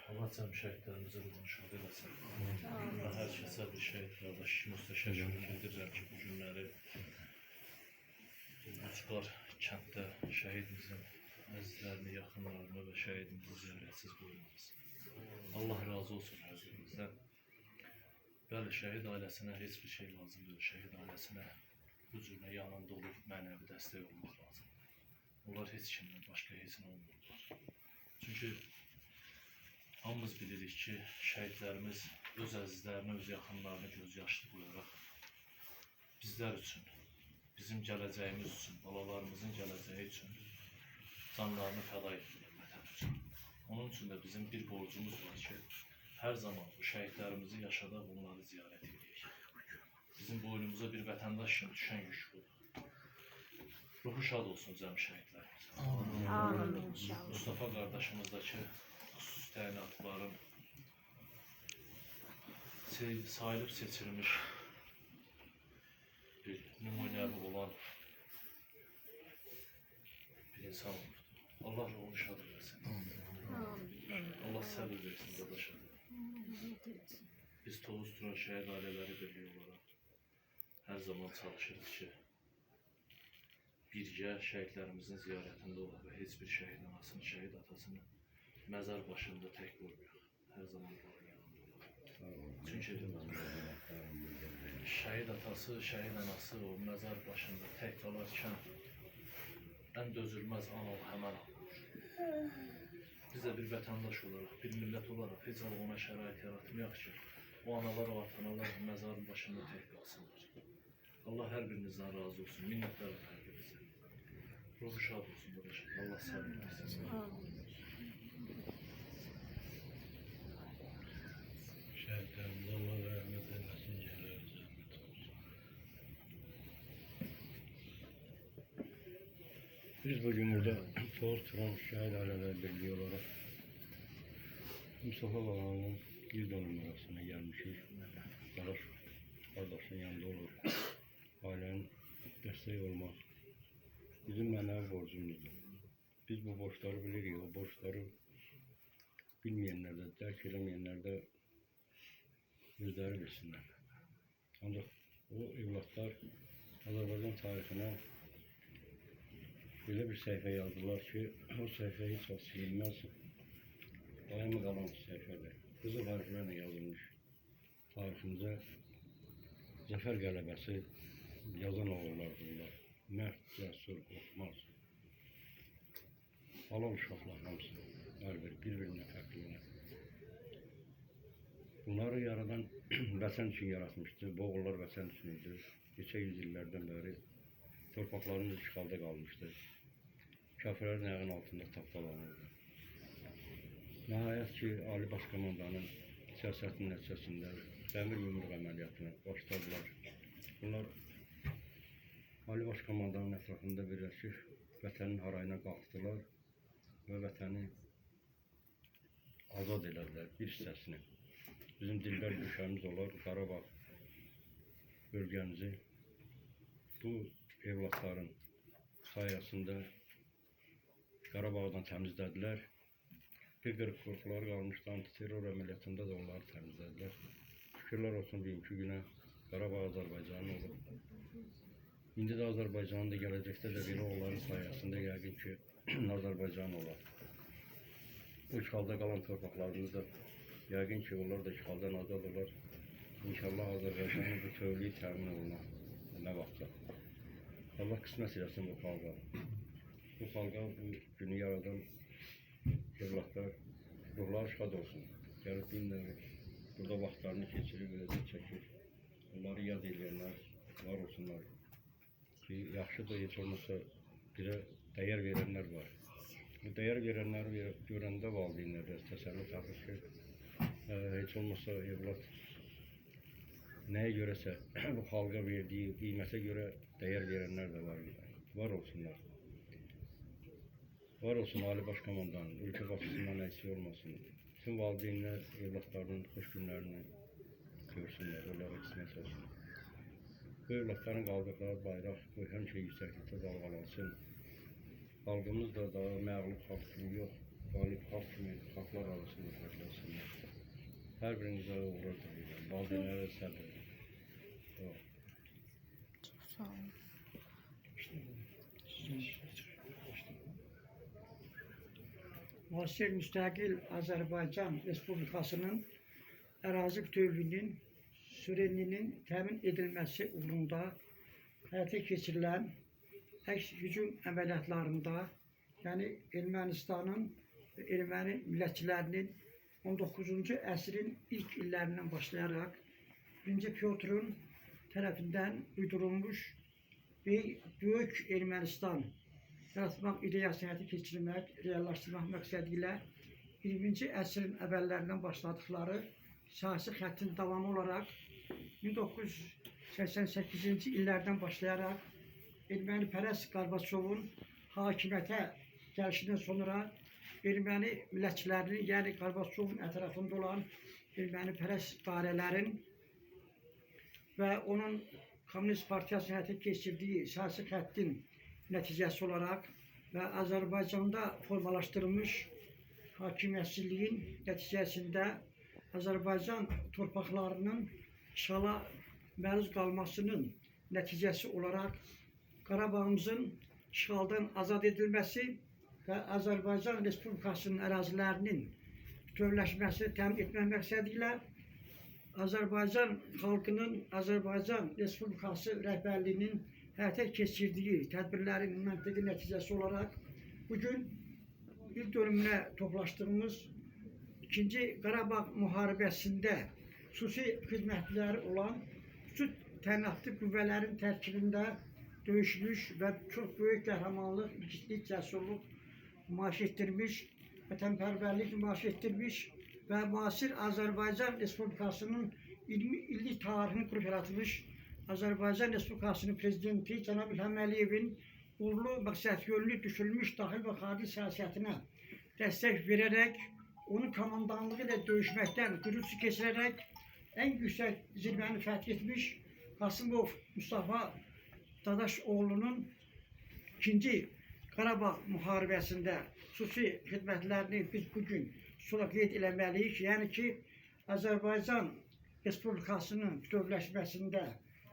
Allah cəm şəhidlərimizi ruhunu şad eləsin. Mən hər kəsə bir şəhid qardaş kimi təşəkkür edirəm ki, bu günləri Ucqar kənddə şəhidimizin əzizlərini, yaxınlarını və şəhidimizi ziyarətsiz qoymadınız. Allah razı olsun hər birinizdən. Bəli, şəhid ailəsinə heç bir şey lazım deyil. Şəhid ailəsinə bu cürlə yanında olub mənəvi dəstək olmaq lazımdır. Onlar heç kimdən başqa heç nə olmurlar. Çünki hamımız bilirik ki, şəhidlərimiz öz əzizlərini, öz yaxınlarını göz yaşlı qoyaraq bizlər üçün, bizim gələcəyimiz üçün, balalarımızın gələcəyi üçün canlarını fəda etdilər vətən üçün. Onun üçün də bizim bir borcumuz var ki, hər zaman bu şəhidlərimizi yaşadaq, onları ziyarət edək. Bizim boynumuza bir vətəndaş kimi düşən yük budur. Ruhu şad olsun cəm şəhidlərimizin. Amin inşallah. Mustafa qardaşımızdakı xüsusi təyinatların sayılıb seçilmiş bir nümunəvi olan bir insan olubdur. Allah ruhunu şad eləsin. Allah səbir versin qardaşa. Biz Tovuz Turan Şəhid Ailələri Birliyi olaraq hər zaman çalışırıq ki, birgə şəhidlərimizin ziyarətində olaq və heç bir şəhid anasını, şəhid atasını məzar başında tək qoymayaq. Hər zaman onların yanında olaq. Çünki şəhid atası, şəhid anası o məzar başında tək qalarkən ən dözülməz an o həmən an olur. Biz də bir vətəndaş olaraq, bir millət olaraq heç ona şərait yaratmayaq ki, o analar, o atanalar məzarın başında tək qalsınlar. Allah hər birinizdən razı olsun. Minnətdarım hər birinizə. Ruhu şad olsun qardaşım. Allah səbir versin. Şəhidlərimize Allah rəhmət eylesin, yerləri cənnət olsun. Biz bugün burada Tovuz Turan Şəhid Ailələri Birliyi olaraq Mustafa Balanın il dönüm mərasiminə gəlmişik. Qardaş, qardaşın yanında olur. Ailənin dəstək olmaq bizim mənəvi borcumuzdur. Biz bu borcları bilirik, o borcları bilməyənlər də, dərk eləməyənlər də özləri bilsinlər. Ancaq o evlatlar Azərbaycan tarixinə belə bir səhifə yazdılar ki, o səhifə heç vaxt silinməz, daimi qalan səhifədir. Qızıl hərflərlə yazılmış tariximizə zəfər qələbəsi yazan oğullardır bunlar. Mərd, cəsur, qorxmaz. Halal uşaqlar hamısı, hər biri bir-birindən fərqlənər. Bunları yaradan vətən üçün yaratmışdı. Bu oğullar vətən üçün idi. Neçə yüz illərdən bəri torpaqlarımız işğalda qalmışdı. Kafirlərin ayağının altında tapdalanırdı. Nəhayət ki, Ali Baş Komandanın siyasətinin nəticəsində dəmir yumruq əməliyyatına başladılar. Bunlar Ali Baş Komandanın ətrafında birləşib vətənin harayına qalxdılar və vətəni azad elədilər bir hissəsini. Bizim dilbər güşəmiz olar Qarabağ bölgəmizi bu evlatların sayəsində Qarabağdan təmizlədilər. Bir qırıq qorxuları qalmışdı, antiterror əməliyyatında da onları təmizlədilər. Şükürlər olsun bugünkü günə Qarabağ Azərbaycanın olub. İndi də Azərbaycanın da gələcəkdə də belə onların sayəsində yəqin ki Azərbaycan olar. Bu işğalda qalan torpaqlarımız da yəqin ki onlar da işğaldan azad olar. İnşallah Azərbaycanın bütövlüyü təmin olunar. Nə vaxtsa. Allah qismət eləsin bu xalqa. Bu xalqa bu günü yaradan evlatlar, ruhları şad olsun. Gəlib günləri burada vaxtlarını keçirir, özü çəkir. Allah Onları yad eləyənlər var olsunlar ki, yaxşıdır, heç olmasa bizə dəyər verənlər var. Bu dəyər verənləri görəndə valideynlər biraz təsəlli tapır ki, heç olmasa evlad nəyə görəsə bu xalqa verdiyi qiymətə görə dəyər verənlər də var. Var olsunlar. Var olsun Ali Baş Komandan, ölkə başçısından əksik olmasın. Bütün valideynlər evladlarının xoş günlərini görsünlər, onlara qismət olsun. Bu evladların qaldıqları bayraq bu həmişə yüksəklikdə dalğalansın. Xalqımız da daha məğlub xalq kimi yox, qalib xalq kimi xalqlar arasında fərqlənsinlər. Hər birinizə uğurlar diləyirəm. Valideynlərə səbir. Çox sağ olun. Müasir müstəqil Azərbaycan Respublikasının ərazi bütövlüyünün, suverenliyinin təmin edilməsi uğrunda həyata keçirilən əks hücum əməliyyatlarında, yəni Ermənistanın və erməni millətçilərinin 19-cu əsrin ilk illərindən başlayaraq 1-ci Pyotrun tərəfindən uydurulmuş bir böyük Ermənistan yaratmaq ideyasını həyata keçirmək, reallaşdırmaq məqsədi ilə 20-ci əsrin əvvəllərindən başladıqları siyasi xəttin davamı olaraq 1988-ci illərdən başlayaraq ermənipərəst Qarbaçovun hakimiyyətə gəlişindən sonra erməni millətçilərinin, yəni Qarbaçovun ətrafında olan ermənipərəst dairələrin və onun Komünist Partiyasının həyata keçirdiyi siyasi xəttin nəticəsi olaraq və Azərbaycanda formalaşdırılmış hakimiyyətsizliyin nəticəsində Azərbaycan torpaqlarının işğala məruz qalmasının nəticəsi olaraq Qarabağımızın işğaldan azad edilməsi və Azərbaycan Respublikasının ərazilərinin bütövləşməsini təmin etmək məqsədi ilə Azərbaycan xalqının, Azərbaycan Respublikası rəhbərliyinin həyata keçirdiyi tədbirlərin məntiqi nəticəsi olaraq bugün il dönümünə toplaşdığımız 2-ci Qarabağ müharibəsində xüsusi xidmətləri olan xüsusi təyinatlı qüvvələrin tərkibində döyüşmüş və çox böyük qəhrəmanlıq, igidlik, cəsurluq nümayiş etdirmiş, vətənpərvərlik nümayiş etdirmiş və müasir Azərbaycan Respublikasının 20 illik tarixini qurub yaratmış Azərbaycan Respublikasının Prezidenti cənab İlham Əliyevin uğurlu, məqsədyönlü düşünülmüş daxil və xarici siyasətinə dəstək verərək, onun komandanlığı ilə döyüşməkdən qürur keçirərək ən yüksək zirvəni fəth etmiş Qasımov Mustafa Dadaşoğlunun 2-ci Qarabağ müharibəsində xüsusi xidmətlərini biz bugün sonra qeyd eləməliyik. Yəni ki, Azərbaycan Respublikasının bütövləşməsində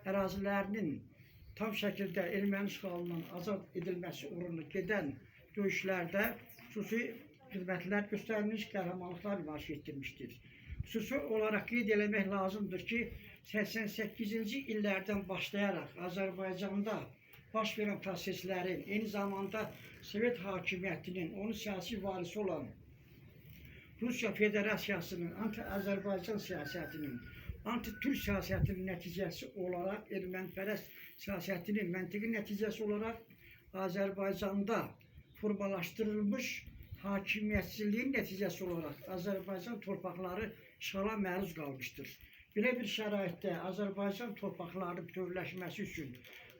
ərazilərinin tam şəkildə erməni işğalından azad edilməsi uğrunda gedən döyüşlərdə xüsusi xidmətlər göstərmiş, qəhrəmanlıqlar nümayiş etdirmişdir. Xüsusi olaraq qeyd eləmək lazımdır ki, 88-ci illərdən başlayaraq Azərbaycanda baş verən proseslərin, eyni zamanda Sovet hakimiyyətinin, onun siyasi varisi olan Rusiya Federasiyasının anti-Azərbaycan siyasətinin, anti-Türk siyasətinin nəticəsi olaraq, ermənipərəst siyasətinin məntiqi nəticəsi olaraq Azərbaycanda formalaşdırılmış hakimiyyətsizliyin nəticəsi olaraq Azərbaycan torpaqları işğala məruz qalmışdır. Belə bir şəraitdə Azərbaycan torpaqları bütövləşməsi üçün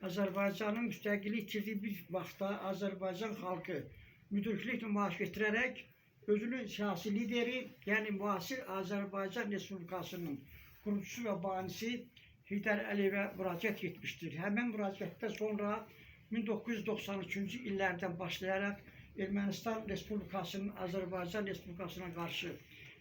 Azərbaycanın müstəqillik itirdiyi bir vaxtda Azərbaycan xalqı müdriklik nümayiş etdirərək özünün siyasi lideri, yəni müasir Azərbaycan Respublikasının qurucusu və banisi Heydər Əliyevə müraciət etmişdir. Həmin müraciətdən sonra 1993-cü illərdən başlayaraq Ermənistan Respublikasının Azərbaycan Respublikasına qarşı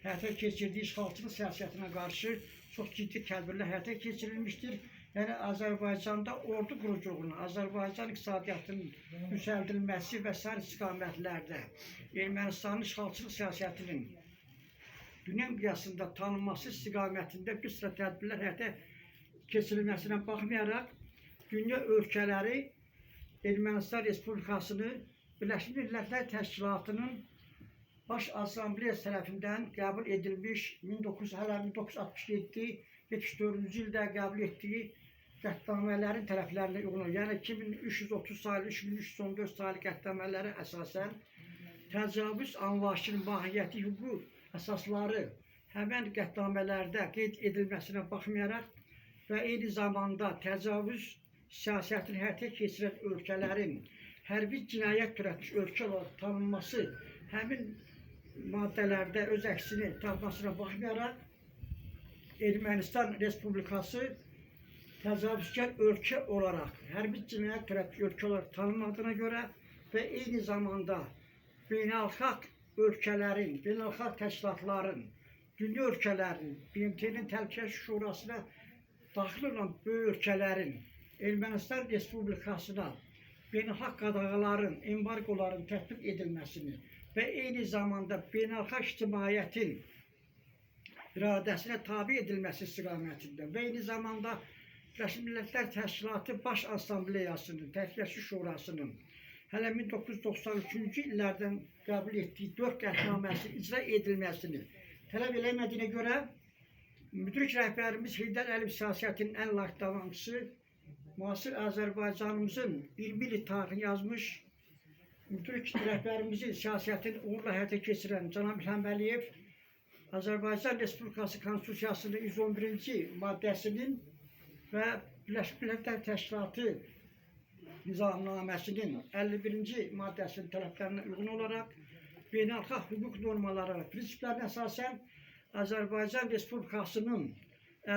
həyata keçirdiyi işğalçılıq siyasətinə qarşı çox ciddi tədbirlər həyata keçirilmişdir. Yəni Azərbaycanda ordu quruculuğunun, Azərbaycan iqtisadiyyatının yüksəldilməsi və sair istiqamətlərdə Ermənistanın işğalçılıq siyasətinin dünya miqyasında tanınması istiqamətində bir sıra tədbirlər həyata keçirilməsinə baxmayaraq dünya ölkələri Ermənistan Respublikasını Birləşmiş Millətlər Təşkilatının Baş Assambleyası tərəfindən qəbul edilmiş 1967 74-cü ildə qəbul etdiyi qətnamələrin tərəflərinə uyğun, yəni 2330 saylı, 3314 saylı qətnamələrə əsasən təcavüz anlayışının mahiyyəti, hüquq əsasları həmən qətnamələrdə qeyd edilməsinə baxmayaraq və eyni zamanda təcavüz siyasətini həyata keçirən ölkələrin hərbi cinayət törətmiş ölkə olaraq tanınması həmin maddələrdə öz əksini tapmasına baxmayaraq Ermənistan Respublikası təcavüzkar ölkə olaraq, hərbi cinayət törətmiş ölkə olaraq tanınmadığına görə və eyni zamanda beynəlxalq ölkələrin, beynəlxalq təşkilatların, dünya ölkələrinin, BMT-nin Təhlükəsizlik Şurasına daxil olan böyük ölkələrin Ermənistan Respublikasına beynəlxalq qadağaların, embargoların tətbiq edilməsini və eyni zamanda beynəlxalq ictimaiyyətin iradəsinə tabe edilməsi istiqamətində və eyni zamanda Birləşmiş Millətlər Təşkilatı Baş Assambleyasının, Təhlükəsizlik Şurasının hələ 1993-cü illərdən qəbul etdiyi 4 qətnaməsinin icra edilməsini tələb eləmədiyinə görə müdrik rəhbərimiz Heydər Əliyev siyasətinin ən layiq davamçısı, müasir Azərbaycanımızın 20 illik tarixini yazmış, müdrik rəhbərimizin siyasətini uğurla həyata keçirən cənab İlham Əliyev Azərbaycan Respublikası Konstitusiyasının 111-ci maddəsinin və Birləşmiş Millətlər Təşkilatı Nizamnaməsinin 51-ci maddəsinin tələblərinə uyğun olaraq beynəlxalq hüquq normaları və prinsiplərinə əsasən Azərbaycan Respublikasının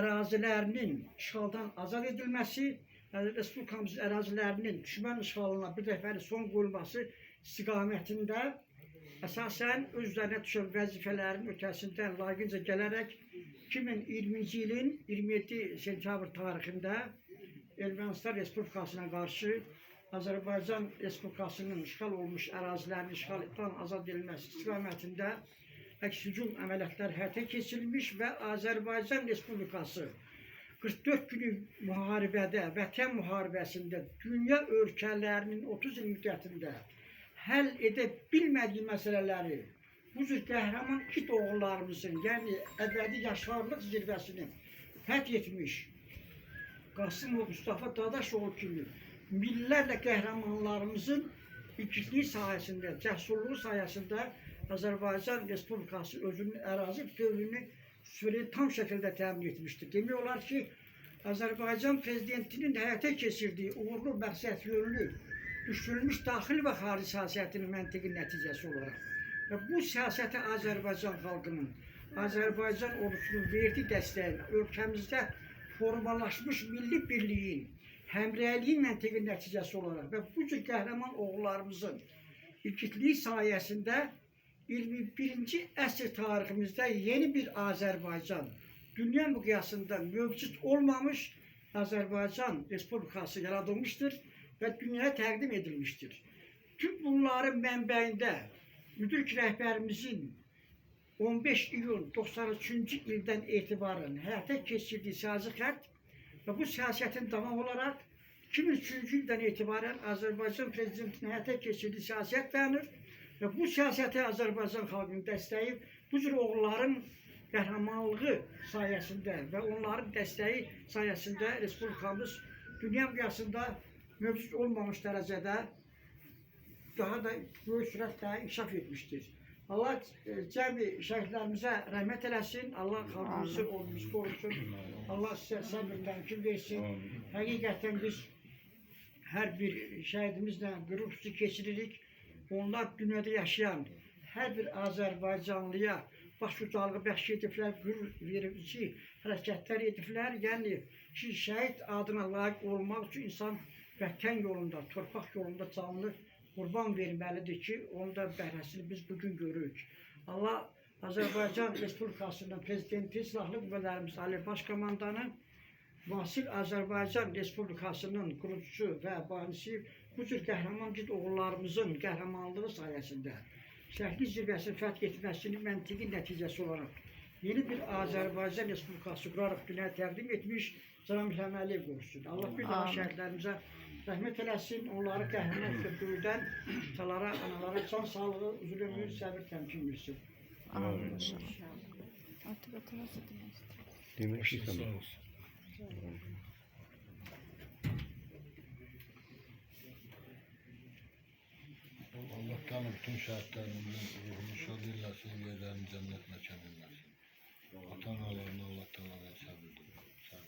ərazilərinin işğaldan azad edilməsi, Respublikamızın ərazilərinin düşmən işğalına bir dəfəlik son qoyulması istiqamətində əsasən öz üzərinə düşən vəzifələrin ötəsindən layiqincə gələrək 2020-ci ilin 27 sentyabr tarixində Ermənistan Respublikasına qarşı Azərbaycan Respublikasının işğal olmuş ərazilərinin işğaldan azad edilməsi istiqamətində əks-hücum əməliyyatları həyata keçirilmiş və Azərbaycan Respublikası 44 günlük müharibədə, vətən müharibəsində dünya ölkələrinin 30 il müddətində həll edə bilmədiyi məsələləri bu cür qəhrəman igid oğullarımızın, yəni əbədi yaşarlıq zirvəsini fəth etmiş Qasımov Mustafa Dadaşoğlu kimi minlərlə qəhrəmanlarımızın igidliyi sayəsində, cəsurluğu sayəsində Azərbaycan Respublikası özünün ərazi bütövlüyünü suveren tam şəkildə təmin etmişdir. Demək olar ki, Azərbaycan prezidentinin həyata keçirdiyi uğurlu, məqsədyönlü, düşünülmüş daxili və xarici siyasətinin məntiqi nəticəsi olaraq və bu siyasətə Azərbaycan xalqının, Azərbaycan ordusunun verdiyi dəstəyin, ölkəmizdə formalaşmış milli birliyin, həmrəyliyin məntiqi nəticəsi olaraq və bu cür qəhrəman oğullarımızın igidliyi sayəsində 21-ci əsr tariximizdə yeni bir Azərbaycan, dünya miqyasında mövcud olmamış Azərbaycan Respublikası yaradılmışdır və dünyaya təqdim edilmişdir. Tüm bunların mənbəyində müdrik rəhbərimizin 15 iyun 93-cü ildən etibarən həyata keçirdiyi siyasi xətt və bu siyasətin davam olaraq 2003-cü ildən etibarən Azərbaycan prezidentinin həyata keçirdiyi siyasət dayanır və bu siyasətə Azərbaycan xalqının dəstəyi bu cür oğulların qəhrəmanlığı sayəsində və onların dəstəyi sayəsində Respublikamız dünya miqyasında mövcud olmamış dərəcədə daha da böyük sürətlə inkişaf etmişdir. Allah cəmi şəhidlərimizə rəhmət eləsin, Allah xalqımızı, ordumuzu korusun, Allah sizə səbir təmkin versin. Həqiqətən biz hər bir şəhidimizlə qürur hissi keçiririk. Onlar dünyada yaşayan hər bir Azərbaycanlıya baş ucalığı bəxş ediblər, qürur verici hərəkətlər ediblər. Yəni ki, şəhid adına layiq olmaq üçün insan vətən yolunda, torpaq yolunda canını qurban verməlidir ki, onun da bəhrəsini biz bugün görürük. Allah Azərbaycan Respublikasının Prezidenti, Silahlı Qüvvələrimiz Ali Baş Komandanı, müasir Azərbaycan Respublikasının qurucusu və banisi bu cür qəhrəman igid oğullarımızın qəhrəmanlığı sayəsində şəhidlik zirvəsini fəth etməsinin məntiqi nəticəsi olaraq yeni bir Azərbaycan Respublikası quraraq dünyaya təqdim etmiş cənab İlham Əliyev qorusun. Allah bir daha şəhidlərimizə rəhmət eləsin, onları qəhrəman böyüdən atalara, analara can sağlığı, uzun ömür, səbir təmkin versin. Amin inşallah. Artıq atana demək istəyirəm. Demək Başınız istəmirəm. sağ olsun. Allah Teala bütün şəhidlərimizin ruhunu şad eləsin, yerlərini cənnət məkan eləsin. Ata-analarına Allah Teala səbir versin.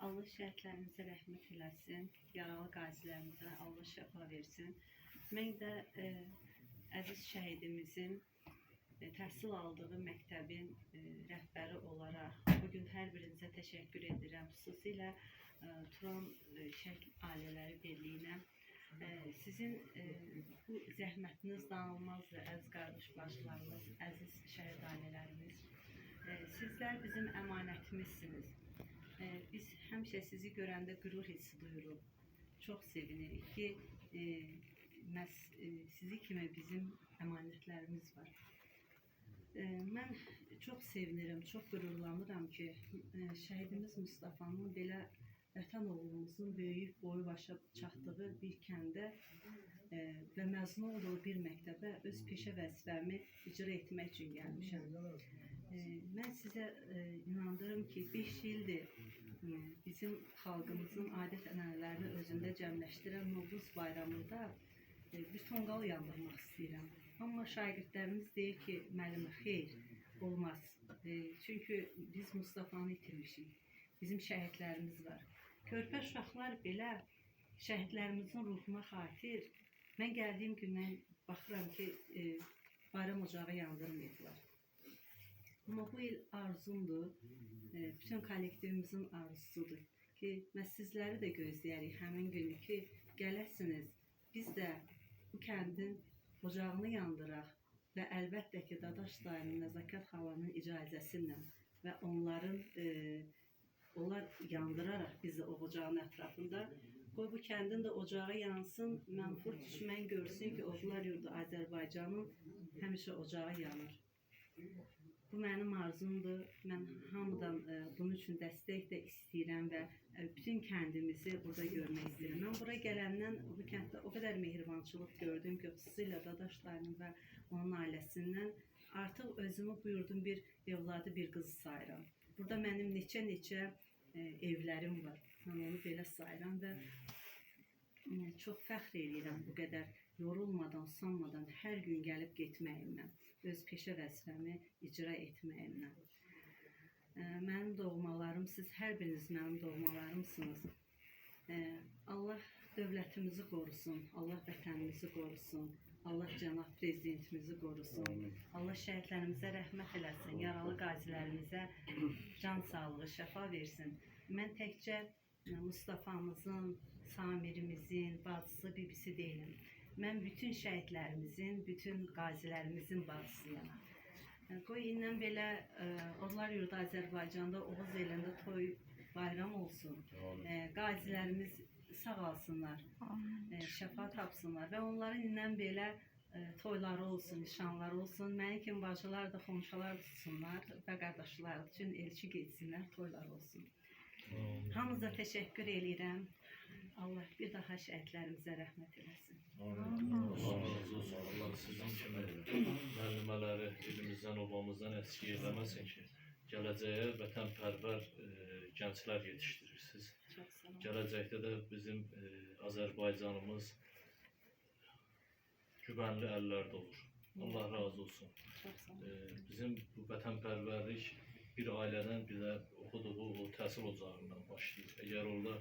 Allah şəhidlərimizə rəhmət eləsin, yaralı qazilərimizə Allah şəfa versin. Mən də əziz şəhidimizin təhsil aldığı məktəbin rəhbəri olaraq bu gün hər birinizə təşəkkür edirəm. Xüsusilə Turan Şəhid Ailələri Birliyinə. Sizin bu zəhmətiniz danılmazdır, əziz qardaş bacılarımız, əziz şəhid ailələrimiz. Sizlər bizim əmanətimizsiniz. Biz həmişə sizi görəndə qürur hissi duyuruq. Çox sevinirik ki, məhz sizi kimi bizim əmanətlərimiz var. Mən çox sevinirəm, çox qürurlanıram ki, şəhidimiz Mustafanın belə vətən oğlumuzun böyüyüb boyu başa çatdığı bir kəndə və məzun olduğu bir məktəbə öz peşə vəzifəmi icra etmək üçün gəlmişəm. Mən sizə inandırım ki, 5 ildir bizim xalqımızın adət-ənənələrini özündə cəmləşdirən Novruz bayramında bir tonqal yandırmaq istəyirəm. Amma şagirdlərimiz deyir ki, müəllimə xeyr, olmaz. Çünki biz Mustafanı itirmişik. Bizim şəhidlərimiz var. Körpə uşaqlar belə şəhidlərimizin ruhuna xatir, mən gəldiyim gündən baxıram ki, bayram ocağı yandırmayıblar. Amma bu il arzumdur, bütün kollektivimizin arzusudur ki, məhz sizləri də gözləyərik həmin günü ki, gələsiniz, biz də bu kəndin ocağını yandıraq və əlbəttə ki, Dadaş dayının, Nəzakət xalanın icazəsi ilə və onların, onlar yandıraraq biz də o ocağın ətrafında, qoy bu kəndin də ocağı yansın, mənfur düşmən görsün ki, Oğullar Yurdu Azərbaycanın həmişə ocağı yanır. Bu mənim arzumdur. Mən hamıdan bunun üçün dəstək də istəyirəm və bütün kəndimizi burada görmək istəyirəm. Mən bura gələndən bu kənddə o qədər mehribançılıq gördüm ki, xüsusilə Dadaş dayının və onun ailəsindən artıq özümü bu yurdun bir evladı, bir qızı sayıram. Burada mənim neçə-neçə evlərim var. Mən onu belə sayıram və çox fəxr eləyirəm bu qədər yorulmadan, usanmadan hər gün gəlib getməyimlə, öz peşə vəzifəmi icra etməyimlə. Mənim doğmalarım, siz hər biriniz mənim doğmalarımsınız. Allah dövlətimizi qorusun, Allah vətənimizi qorusun, Allah cənab prezidentimizi qorusun, Allah şəhidlərimizə rəhmət eləsin, yaralı qazilərimizə can sağlığı, şəfa versin. Mən təkcə Mustafamızın, Samirimizin bacısı, bibisi deyiləm. Mən bütün şəhidlərimizin, bütün qazilərimizin bacısıyam. Qoy indən belə Oğullar Yurdu Azərbaycanda, Oğuz elində toy bayram olsun. Qazilərimiz sağalsınlar, şəfa tapsınlar və onların indən belə toyları olsun, nişanları olsun. Mənim kimi bacılar da, xonçalar tutsunlar və qardaşlar üçün elçi getsinlər, toylar olsun. Hamınıza təşəkkür eləyirəm. Allah bir daha şəhidlərimizə rəhmət eləsin. Allah razı olsun. Allah sizin kimi müəllimələri elimizdən, obamızdan əskik eləməsin ki, gələcəyə vətənpərvər gənclər yetişdirirsiniz. Çox sağ olun. Gələcəkdə də bizim Azərbaycanımız güvənli əllərdə olur. Allah razı olsun. Çox sağ olun. Bizim bu vətənpərvərlik bir ailədən, bir də oxuduğu o təhsil ocağından başlayır. Əgər orada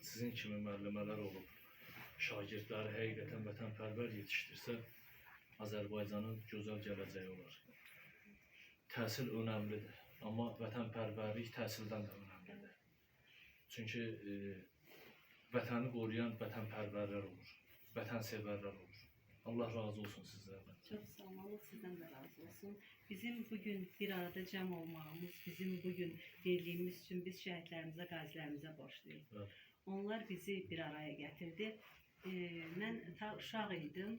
sizin kimi müəllimələr olub, şagirdləri həqiqətən vətənpərvər yetişdirsə, Azərbaycanın gözəl gələcəyi olar. Təhsil önəmlidir, amma vətənpərvərlik təhsildən də önəmlidir. Çünki vətəni qoruyan vətənpərvərlər olur, vətənsevərlər olur. Allah razı olsun sizlərdən. Çox sağ olun, Allah sizdən də razı olsun. Bizim bugün bir arada cəm olmağımız, bizim bugün birliyimiz üçün biz şəhidlərimizə, qazilərimizə borcluyuq. Evet. Onlar bizi bir araya gətirdi. Mən ta uşaq idim.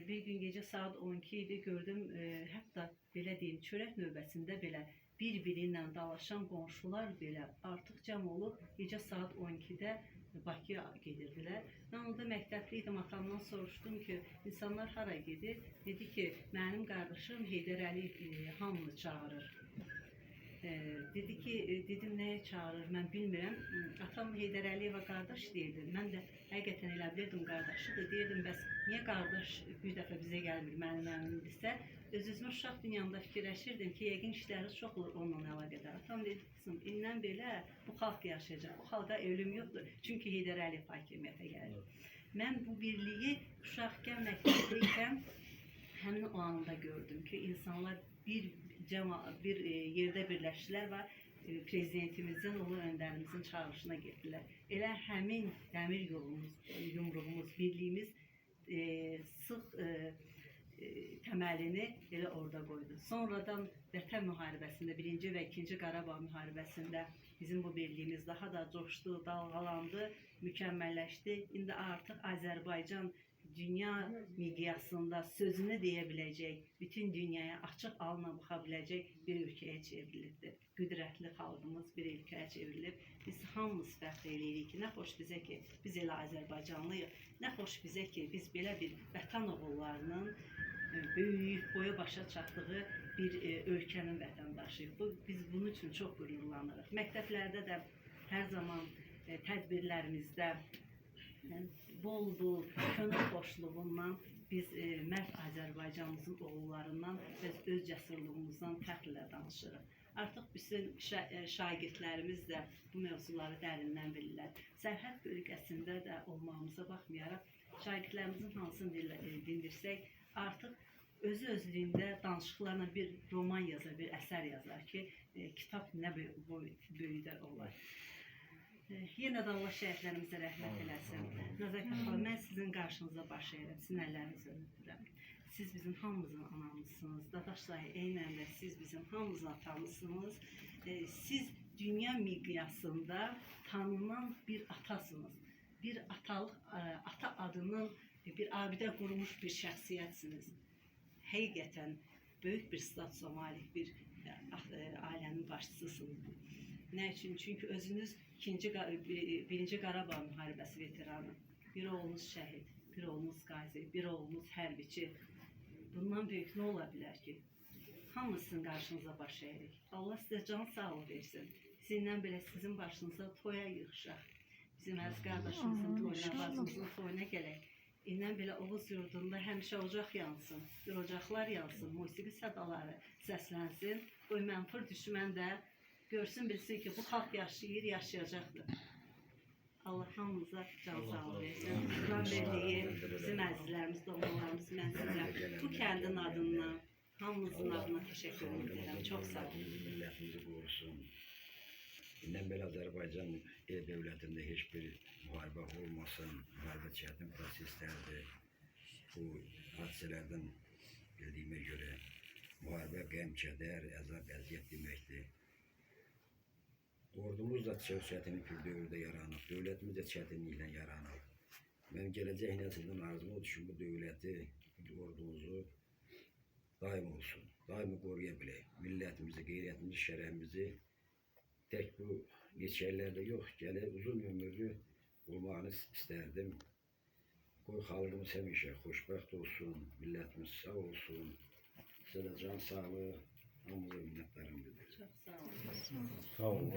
Bir gün gecə saat 12 idi, gördüm, hətta belə deyim, çörək növbəsində belə bir-biri ilə dalaşan qonşular belə artıq cəm olub gecə saat 12-də Bakıya gedirdilər. Mən orada məktəbli idim, atamdan soruşdum ki, insanlar hara gedir? Dedi ki, mənim qardaşım Heydər Əliyev hamını çağırır. Dedi ki, dedim nəyə çağırır, mən bilmirəm. Atam Heydər Əliyevə qardaş deyirdi. Mən də həqiqətən elə bilirdim qardaşıdır. Deyirdim, bəs niyə qardaş bir dəfə bizə gəlmir, mənim əmimdirsə? Öz-özümə uşaq dünyamda fikirləşirdim ki, yəqin işləri çox olur onunla əlaqədar. Atam dedi, qızım, indən belə bu xalq yaşayacaq, bu xalqa ölüm yoxdur. Çünki Heydər Əliyev hakimiyyətə gəlir. Mən bu birliyi uşaqkən, məktəbdə ikən həmin o anda gördüm ki, insanlar bir yerdə birləşdilər və prezidentimizin, ulu öndərimizin çağırışına getdilər. Elə həmin dəmir yolumuz, yumruğumuz, birliyimiz sıx təməlini elə orada qoydu. Sonradan Vətən müharibəsində, 1-ci və 2-ci Qarabağ müharibəsində bizim bu birliyimiz daha da coşdu, dalğalandı, mükəmməlləşdi. İndi artıq Azərbaycan dünya miqyasında sözünü deyə biləcək, bütün dünyaya açıq alına baxa biləcək bir ölkəyə çevrilibdir. Qüdrətli xalqımız bir ölkəyə çevrilib. Biz hamımız fəxr eləyirik ki, nə xoş bizə ki, biz elə Azərbaycanlıyıq, nə xoş bizə ki, biz belə bir vətən oğullarının böyüyüb, boya başa çatdığı bir ölkənin vətəndaşıyıq. Biz bunun üçün çox qürurlanırıq. Məktəblərdə də hər zaman tədbirlərimizdə bol-bol könül xoşluğundan biz mərd Azərbaycanımızın oğullarından və öz cəsurluğumuzdan fəxrlə danışırıq. Artıq bütün şagirdlərimiz də bu mövzuları dərindən bilirlər. Sərhəd bölgəsində də olmağımıza baxmayaraq, şagirdlərimizin hansını dindirsək, artıq özü özlüyündə danışıqlarla bir roman yazar, bir əsər yazar ki, kitab nə böyüdə olar. Yenə də Allah şəhidlərimizə rəhmət eləsin. Nəzakət xala, mən sizin qarşınıza baş əyirəm, sizin əllərinizi öpürəm. Siz bizim hamımızın anamızsınız. Dadaşlar, eynən də siz bizim hamımızın atamızsınız. Siz dünya miqyasında tanınan bir atasınız. Bir atalıq, ata adının bir abidə qurmuş bir şəxsiyyətsiniz. Həqiqətən böyük bir statusa malik bir ailənin başçısısınız. Nə üçün? Çünki özünüz birinci Qarabağ müharibəsi veteranı, bir oğlunuz şəhid, bir oğlunuz qazi, bir oğlunuz hərbiçi. Bundan böyük nə ola bilər ki? Hamı sizin qarşınıza baş əyirik. Allah sizə can sağlığı versin. Sizinlə belə sizin başınıza toya yığışaq. Bizim əziz qardaşımızın toyuna, bacımızın toyuna gələk. İndən belə Oğuz yurdunda həmişə ocaq yansın, bir ocaqlar yansın, musiqi sədaları səslənsin. Qoy mənfur düşmən də görsün, bilsin ki, bu xalq yaşayır, yaşayacaqdır. Allah hamımıza can sağlığı versin. Turan birliyi, bizim əzizlərimiz, doğmalarımız, mən sizə bu kəndin adından, hamımızın adına təşəkkür edirəm. Çox sağ olun. Millətimizi qorusun. İndən belə Azərbaycan el dövlətində heç bir müharibə olmasın. Müharibə çətin proseslərdir. Bu hadisələrdən bildiyimə görə müharibə qəm, kədər, əzab, əziyyət deməkdir. Ordumuz da çox çətin bir dövrdə yaranıb, dövlətimiz də çətinliklə yaranıb. Mənim gələcək nəsildən arzum odur ki, bu dövləti, bu ordumuzu daim olsun, daimi qoruya bilək. Millətimizi, qeyrətimizi, şərəfimizi tək bu neçə illərdə yox, gələk uzun ömürlü olmağını istərdim. Qoy xalqımız həmişə xoşbəxt olsun, millətimiz sağ olsun, sizə də can sağlığı, hamımıza minnətdarım bildirirəm. Çox sağ olun. Sağ olun.